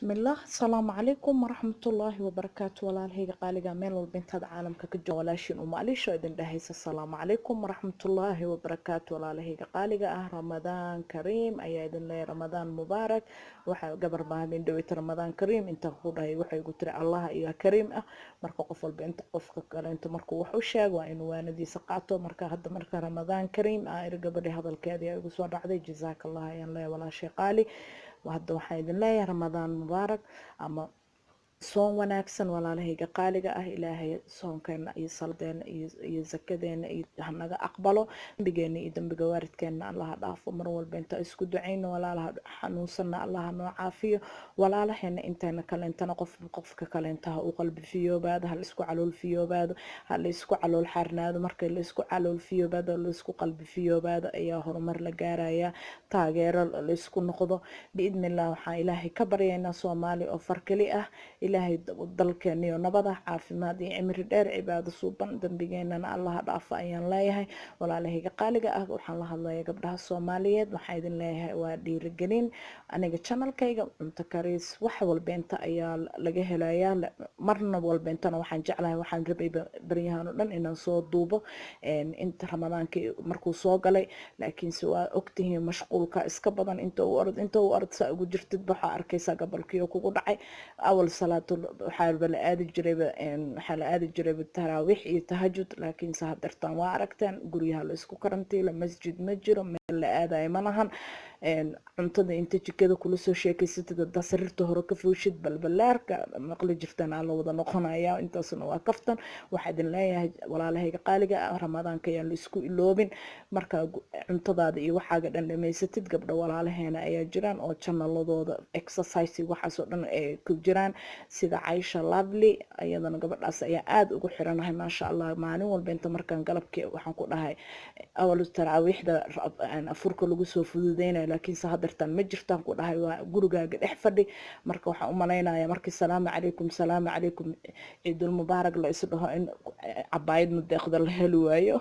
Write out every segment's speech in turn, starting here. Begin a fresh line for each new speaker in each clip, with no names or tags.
Bismillaah, asalaamu calaykum waraxmatullaahi wabarakaatu. Walaalahayga qaaliga, meel walba intaad caalamka ka jooga, walaashiin Uma Aliisho idin dhahaysa, asalaamu calaykum waraxmatullaahi wabarakaatu. Walaalahayga qaaliga ah, Ramadaan kariim ayaa idin leeyahay, Ramadaan mubaarak. Waxaa gabar baa habeen dhaweyta "Ramadaan kariim" inta ku dhahay, waxay igu tiri, "Allah iyo kariim ah." Marka qof walba inta qofka kale inta markuu wax u sheego, waa inuu waanadiisa qaato. Marka hadda marka "Ramadaan kariim" ah iri, gabadhii hadalkeedii ayaa igu soo dhacday. Jazaaka Allah ayaan leeyahay, walaashay qaali. Hadda waxaan idin leeyahay Ramadaan mubaarak ama soon wanaagsan. Walaalahayga qaaliga ah, Ilaahay soonkeena iyo saldeena iyo zakadeena iyo hanaga aqbalo, dembigeena iyo dembiga waalidkeena Allaha dhaafo. Mar walba inta isku ducayno, walaalaha xanuunsanna Allaha noo caafiyo, walaalaheena inteena kaleentana qof qofka kaleentaha u qalbi fiyoobaado, ha la isku calool fiyoobaado, ha la isku calool xaarnaado. Marka la isku calool fiyoobaado, la isku qalbi fiyoobaado, ayaa horumar la gaaraya, taageero la isku noqdo biidnillah. Waxaan Ilaahay ka baryaynaa Soomaali oo farkeli ah, Ilaahay dalkeeniyo nabada, caafimaad iyo cimri dheer, cibaado suuban, dembigeenana Allaha dhaafo ayaan leeyahay. Walaalahayga qaaliga ah, waxaan la hadlayaa gabdhaha Soomaaliyeed. Waxaa idin leeyahay waa dhiirigelin. Aniga channelkayga cunto karis, wax walbeenta ayaa laga helayaa. Marna walbeentana waxaan jeclahay, waxaan rabay baryahan oo dhan inaan soo duubo inta Ramadaanka markuu soo galay, laakiinse waa ogtihiin mashquulka iska badan. Inta uu orod, inta uu orod saa ugu jirtid, waxaa arkaysaa gabalkii oo kugu dhacay. Awal salaatul waxaaba la aadi jirayba, waxaa la aadi jirayba taraawiix iyo tahajud, laakiinse hadeertaan waa aragteen, guryaha la isku karantiila, masjid ma jiro, meel la aadayo ma lahan. Cuntada inta jikada kula soo sheekaysatid, haddaa sariirta hore ka fuushid, balbalaarka maqli jirtaan aa la wada noqonaya. Intaasna waa kaftan. Waxaa idin leeyahay, walaalahayga qaaliga ah, Ramadaanka ayaan la isku iloobin. Marka cuntadaada iyo waxaaga dhan dhamaysatid, gabdho walaalaheena ayaa jiraan oo channeladooda exercise waxaasoo dhan ay ku jiraan, sida Caisha Lovely. Iyadana gabadhaas ayaa aada ugu xiranahay, maasha Allah. Maalin walba inta markaan galabkii waxaan ku dhahay, awal taraawiixda afurka lagu soo fududeynayo, laakiinse hadeertaan ma jirtaan ku dhahay, waa gurigaaga dhex fadhi. Marka waxaan u malaynaya markii "Salaamu calaykum, salaamu calaykum, ciidul mubaarak" la is dhaho, in cabaayad mudeeqda la heli waayo.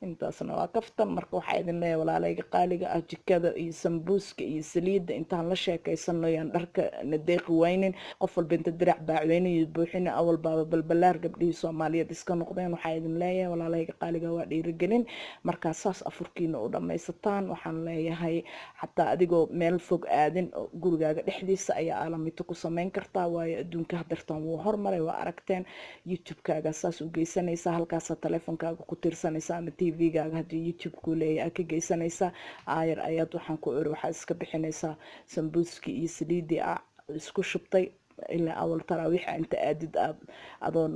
Intaasna waa kaftan. Marka waxaa idin leeyahay, walaalayga qaaliga ah, jikada iyo sambuuska iyo saliidda intaan la sheekaysano, yaan dharka na deeqi waynin. Qof walba inta dirac baacweyne iyo buuxina, awal baaba balbalaar gabdhihii Soomaaliyeed iska noqdeen. Waxaa idin leeyahay, walaalayga qaaliga, waa dhiirigelin. Markaa saas afurkiina u dhammaysataan, waxaan leeyahay xataa adigoo meel fog aadin, gurigaaga dhexdiisa ayaa aalamito ku samayn kartaa, waayo adduunka hadeertaan wuu hormaray, waa aragteen. YouTube-kaaga saas u geysanaysaa, halkaasaa teleefonkaaga ku tiirsanaysa ama TV-gaaga haddii YouTube kuu leeyahay aad ka geysanaysaa. Aayar ayaad, waxaan ku iri, waxaa iska bixinaysaa sambuuskii iyo saliiddii aa isku shubtay ilaa awal taraawiixa inta aadid aad adoo,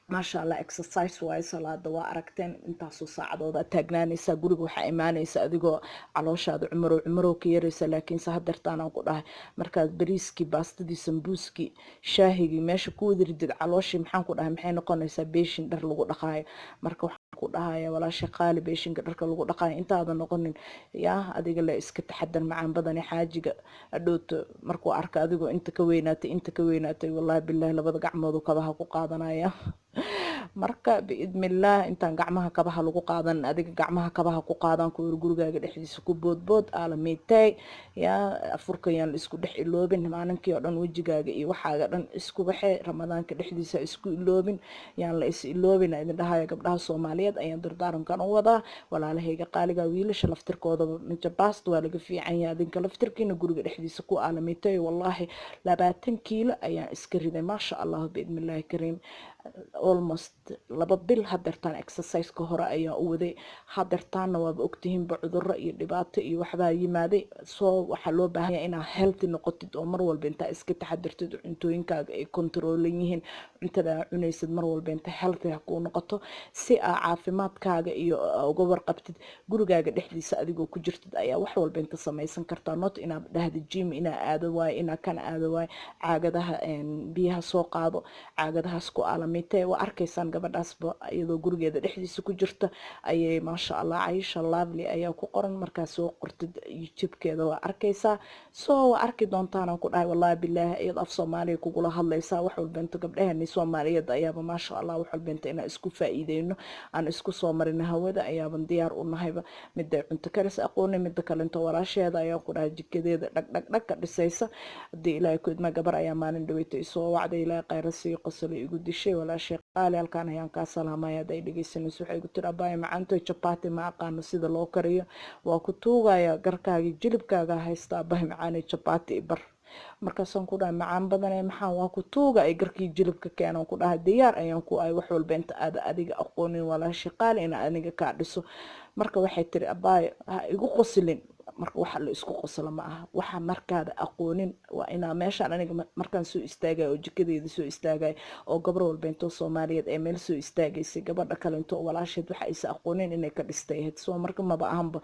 maasha Allah, exercise waayo. Salaada waa aragteen, intaasoo saacadooda taagnaanaysaa. Guriga waxaa imaanaysa adigoo calooshaada cumarow cumarow ka yaraysa, laakiinse hadeertaan aan ku dhahay, markaad bariiskii, baastadii, sambuuskii, shaahigii meesha ku wada ridid, calooshii, maxaan ku dhahay, maxay noqonaysaa? Beeshin dhar lagu dhaqaayo. Marka waxaan ku dhahaya, walaasha qaali, beeshinka dharka lagu dhaqaayo intaada noqonin yaa adiga le iska taxadar macaan badani. Xaajiga adhowto markuu arka adigoo inta ka weynaatay, inta ka weynaatay, wallahi billahi, labada gacmoodu kabaha ku qaadanaya. Marka biidnillaah, intaan gacmaha kabaha lagu qaadan, adiga gacmaha kabaha ku qaadan ku yiri, gurigaaga dhexdiisa ku boodbood, aalamiitay yaa afurka yaan la isku dhex iloobin. Maalinkii oo dhan wejigaaga iyo waxaaga dhan isku baxee, Ramadaanka dhexdiisa isku iloobin, yaan la is iloobin idin dhahaya. Gabdhaha Soomaaliyeed ayaan dardaarankan u wadaa, walaalahayga qaaliga. Wiilasha laftirkoodaba mijabaast waa laga fiican yahay. Adinka laftirkiina guriga dhexdiisa ku aalamiitay. Wallaahi 20 kiilo ayaan iska riday, maasha Allah, biidnillaahi kariim. Almost 2 bil hadeertaan exerciseka hore ayaan u waday. Hadeertaanna waaba ogtihiinba, cuduro iyo dhibaato iyo waxbaa yimaaday. Soo waxaa loo baahanya inaa healthy noqotid oo mar walba intaa iska taxadirtid, cuntooyinkaaga ay controlan yihiin, cuntada aa cunaysid mar walba inta healthy ha kuu noqoto, si aa caafimaadkaaga iyo uga warqabtid. Gurigaaga dhexdiisa adigoo ku jirtid ayaa wax walba inta samaysan kartaa, not inaad dhahda gym inaa aado waayo, inaa kana aado waayo. Caagadaha biyaha soo qaado, caagadahaas ku aalamiitay. Aalamiite waa arkaysaan gabadhaasba iyadoo gurigeeda dhexdiisa ku jirta ayay, maasha Allah, Caisha Lovely ayaa ku qoran. Markaa soo qortid YouTube-keeda waa arkaysaa, so waa arki doontaan ku dhahay. Wallahi bilaahi, iyadoo af Soomaaliya kugula hadlaysaa wax walba inta gabdhaheeni Soomaaliyeed ayaaba, maasha Allah, wax walba inta inaan isku faa'iideyno, aan isku soo marino hawada ayaaban diyaar u nahayba. Midday cunto karis aqoonay, midda kalento walaasheeda ayaan ku dhahay jikadeeda dhag dhag dhag ka dhisaysa. Haddii Ilaahay ku idma, gabar ayaa maalin dhaweyta isoo wacday, Ilaahay khayra siiyo, qosolo igu dishay. Walaashay qaali, halkaan ayaan kaa salaamaya hadday dhegeysanayso. Waxay igu tiri: "Abaaya macaanto, jabaati ma aqaano sida loo kariyo, waa ku tuugaya, garkaaga jilibkaaga haysta, abaay macaanay, jabaati bar." Markaasaan ku dhahay: "Macaan badane, maxaa? Waa ku tuuga ay garkii jilibka keenan." Ku dhahay: "Diyaar ayaan ku ahay wax walba inta aada adiga aqoonin, walaashay qaali, ina aniga kaa dhiso." Marka waxay tiri: "Abaay, ha igu qoslin." Marka waxa la isku qoslo ma aha. Waxa markaada aqoonin waa inaa meeshaan aniga markaan soo istaagay oo jikadeeda soo istaagay oo gabar walba intoo Soomaaliyeed ee meel soo istaagaysay, gabadha kale intoo walaasheed waxa aysa aqoonin inay ka dhistay ahayd. Soo marka maba ahanba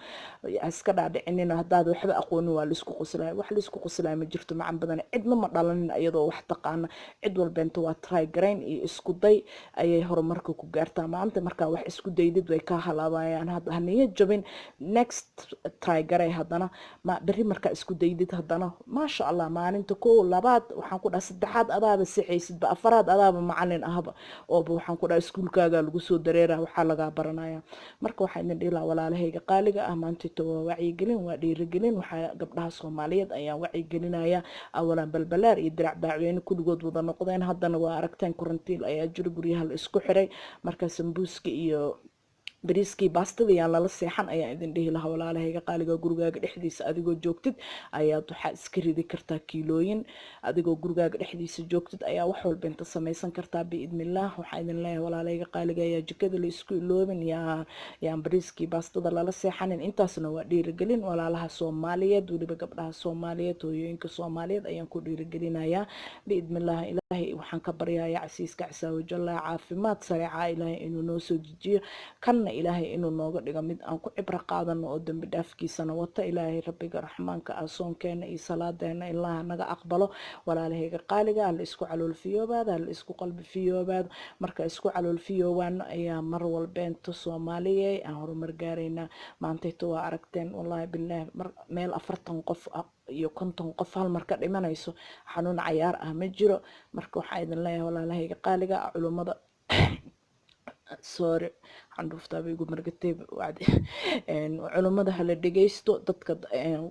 iska dhaadhicinina haddaad waxba aqoonin waa laisku qoslaya. Wax laisku qoslaya ma jirto, macan badan. Cidna ma dhalanin iyadoo wax taqaana. Cid walba inta waa try garayn iyo isku day ayay horumarka ku gaartaa. Maanta markaa wax isku daydid way kaa halaabayaan, hadda haniya jabin, next try garay. Haddana ma berri markaa isku daydid, haddana maasha Allah, maalinta kow, labaad, waxaan ku dhaha saddexaad adaaba sixaysidba, afaraad adaaba macalin ahba, ooba waxaan ku dhaha iskuulkaaga lagu soo dareera, waxaa lagaa baranaya. Marka waxaa idin dhihi lahaa, walaalahayga qaaliga ah, maantito waa wacyigelin, waa dhiirigelin. Waxaa gabdhaha Soomaaliyeed ayaan wacyigelinaya. Awalan balbalaar iyo dirac baacweyne kulligood wada noqdeen. Haddana waa aragteen, karantiil ayaa jiro, guryaha la isku xiray. Marka sambuuska iyo bariiskii baastada yaan lala seexan ayaan idin dhihi lahaa, walaalahayga qaaliga. Gurigaaga dhexdiisa adigoo joogtid ayaad waxaa iska ridi kartaa kiilooyin. Adigoo gurigaaga dhexdiisa joogtid ayaa wax walba inta samaysan kartaa, biidnillaah. Waxaa idin leeyahay, walaalahayga qaaliga, ayaa jikada la isku iloobin, yaa yaan bariiskii baastada lala seexanin. Intaasna waa dhiirigelin walaalaha Soomaaliyeed, weliba gabdhaha Soomaaliyeed, hooyooyinka Soomaaliyeed ayaan ku dhiirigelinayaa, biidnillaah. Ilaahay waxaan ka baryayaa casiiska casaawajalla caafimaad sareeca Ilaahay inuu noo soo dejiyo, kanna Ilaahay inuu nooga dhigo mid aan ku cibro qaadano oo dembi dhaafkiisana wata. Ilaahay rabbiga raxmaanka ah soonkeena iyo salaadeena Ilaaha naga aqbalo. Walaalahayga qaaliga, hala isku calool fiyoobaado, hala isku qalbi fiyoobaado. Marka isku calool fiyoobaano ayaa mar walbeento Soomaaliya aan horumar gaaraynaa. Maantayto waa aragteen, wallaahi bilaahi, mar meel 40 qof iyo 50 qof hal mar ka dhimanayso, xanuun cayaar ah ma jiro. Marka waxaa idin leeyahay, walaalahayga qaaliga ah, culummada, sorry, candhuuftaaba igu margatay wacdi. Culummada hala dhegeysto. Dadka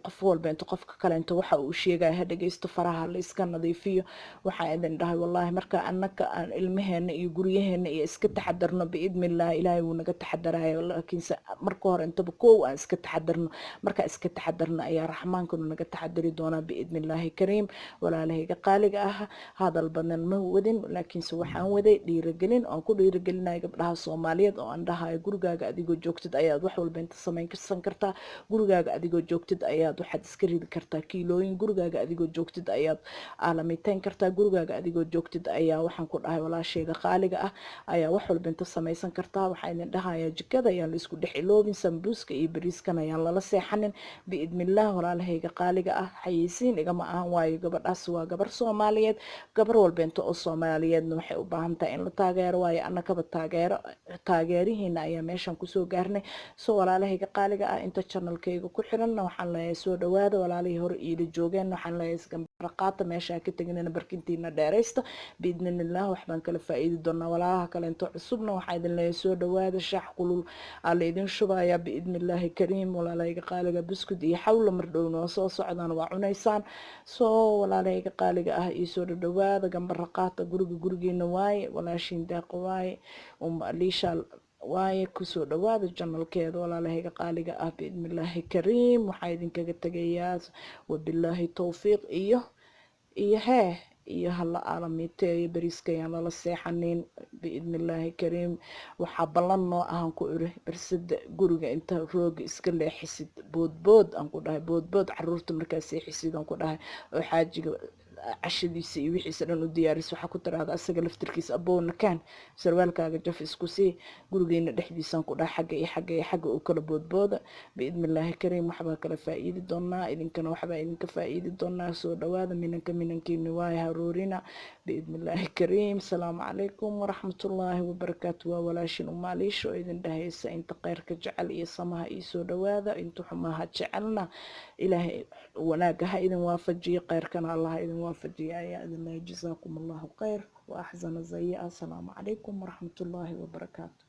qof walba inta qofka kale inta waxa uu sheegaya ha dhegeysto, faraha la iska nadiifiyo. Waxaa idin dhahay, wallaahi, marka annaka aan ilmaheena iyo guryaheena iyo iska taxadarno, biidnillaah Ilaahay wuu naga taxadaraya. Laakiinse marka hore intaba kow aan iska taxadarno. Marka iska taxadarno ayaa Raxmaankanu naga taxadari doonaa, biidnillaahi kariim. Walaalahayga qaaliga ah, hadal badan ma wadin, laakiinse waxaan waday dhiirigelin oon ku dhiirigelinayo gabdhaha Soomaaliyeed oo aan dhahayo: gurigaaga adigoo joogtid ayaad wax walba inta samaysan kartaa. Gurigaaga adigoo joogtid ayaad waxaad iska ridi kartaa kiilooyin. Gurigaaga adigoo joogtid ayaad aalamiiteyn kartaa. Gurigaaga adigoo joogtid ayaa, waxaan ku dhahay, walaashayda qaaliga ah, ayaa wax walba inta samaysan kartaa. Waxaa idin dhahayaa, jikada ayaan la isku dhex iloobin, sambuuska iyo bariiskan ayaan lala seexanin, biidnillaah. Walaalahayga qaaliga ah, xayeysiin igama ahan, waayo gabadhaas waa gabar Soomaaliyeed. Gabar walba inta oo Soomaaliyeedna waxay u baahan tahay in la taageero, waayo annakaba taageero taageerihiina ayaa meeshan kusoo gaarnay. So walaalahayga qaaliga ah, inta channelkayga ku xiranna waxaan leeyahay soo dhawaada. Walaalihii hore iila joogeen waxaan leeyahay isgambaraqaata, meesha ka teginina, barkintiina dheeraysta. Biidnillah waxbaan kala faa'iidi doonaa. Walaalaha kale inta cusubna waxaa idin leeyahay soo dhawaada. Shaax kulul aa la idin shubayaa, biidnillaahi kariim. Walaalahayga qaaliga, buskud iyo xawla mar dhow noo soo socdaan, waa cunaysaan. Soo walaalahayga qaaliga ah, iyo soo dhadhawaada, gambaraqaata. Guriga gurigeena waaye, walaashiin Deeqa waaye, Uma Aliisha waaye. Kusoo dhawaada channelkeeda, walaalahayga qaaliga ah, biidnillaahi kariim. Waxaa idinkaga tegayaa wabilaahi towfiiq iyo hee iyo hala aalamiiteeyo, beriiska ayaan lala seexanin, biidnillaahi kariim. Waxaa ballan noo ahan ku iri bersada guriga inta rooga iska leexisid, boodbood aan ku dhahay, boodbood caruurta markaa seexisid aan ku dhahay oo xaajiga Cashadiisa iyo wixiisa dhan u diyaariso. Waxaa ku tiraahda asaga laftirkiisa, "Abowna kaan, sarwaalkaaga jaf isku sii, gurigeena dhexdiisaan ku dhaha, xagga iyo xagga iyo xagga u kala boodbooda." Biidnillaahi kariim, waxbaa kala faa'iidi doonaa, idinkana waxbaa idinka faa'iidi doonaa. Soo dhawaada, minanka minankiini waay haroorina, biidnillaahi kariim. Asalaamu calaykum waraxmatullaahi wabarakaatu. Waa walaashin Umaaliisho oo idin dhahaysa, inta kheyrka jecel iyo samaha ii soo dhawaada, inta xumaha jecelna Ilaahay wanaagga ha idin waafajiyo, kheyrkana Allah ha idin waafajiyo ayaa idin leeyahay. Jasaakum Allahu khayr wa axsana zaya. Asalaamu calaykum waraxmatullaahi wabarakaatu.